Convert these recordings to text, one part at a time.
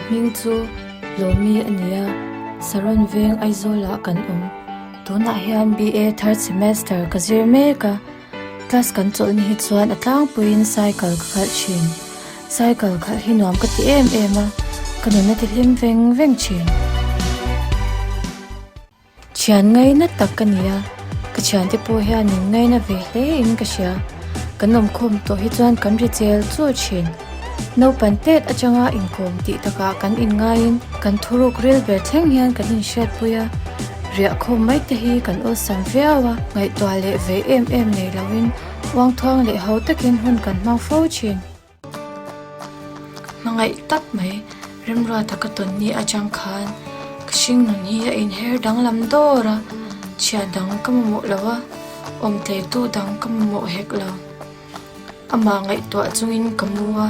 hming chu Lawmi a ni a, Saron veng Aizawlah kan awm. Tunah hian BA third semester ka zir mek a, class kan chawlh ni hi chuan a tlangpuiin cycle ka khalh thin. Cycle khalh hi nuam ka ti em em a, ka nun a ti hlim veng veng thin. Thian ngaina tak ka ni a, ka thiante pawh hian min ngaina ve hle in ka hria. Kan awmkhawm tawh hi chuan kan ri chel chul thin. Naupan tet atanga inkawm tih takah kan inngaiin kan thuruk ril ber thleng hian kan inhriatpui a, riahkhawm mai te hi kan awlsam viau a, ngaihtuah leh ve em em nei loin uangthuang leh ho takin hun kan hmang fo thin. Hmangaih tak mai remruata ka tawn ni atang khan ka hringnun hi a inher danglam dawr a, chhiat dang ka mamawh lo a, awmtleitu dang ka mamawh hek lo. Amah ngaihtuah chungin ka mu a,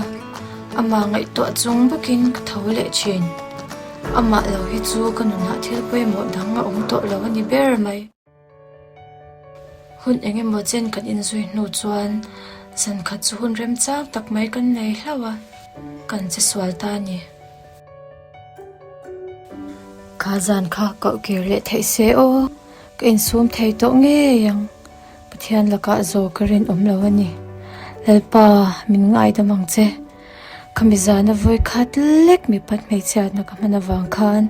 amah ngaihtuah chung bawkin ka tho leh thin. Amah lo hi chu ka nunah thil pawimawh dang a awm tawh lo a ni ber mai. Hun eng emaw chen kan inzui hnu chuan zan khat chu hun remchang tak mai kan nei hlauh a, kan che sual ta a ni. Kha zan kha koh kir leh theih se aw, ka insum thei tawh ngei ang. Pathian lakah zaw ka rinawm lo a ni. Lalpa, min ngaidam ang che. Khami zana vawi khat lek mipat hmeichhiatna ka hman avang khan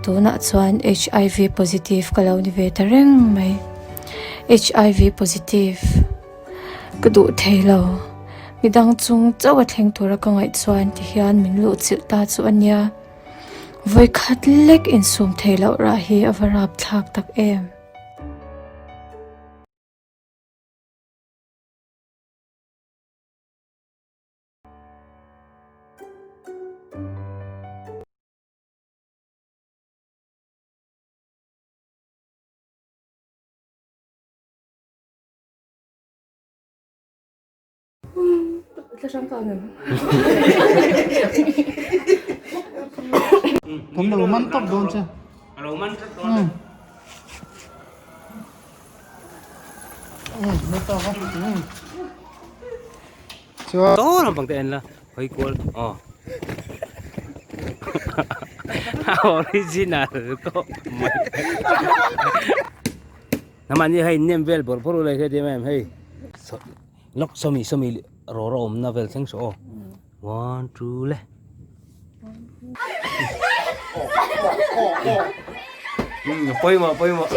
tunah chuan HIV positive ka lo ni ve ta reng mai. HIV positive ka duh thei lo. Midang chung chauh a thleng tura ka ngaih chuan ti hian min luh chilh ta chu a nia. Vawi khat lek insum thei loh rah hi a va rapthlak tak em. Kan lo man tawp dawn che. A lo man tawp dawn che. Chuan. To lampang te en la hawi kual aw original ko mai namani hei nem vel bawrh bawrh ulai hriat em em hei lawk sawmi sawmi rawra awmna vel thleng saw aw one two le pawimawh pawimawh.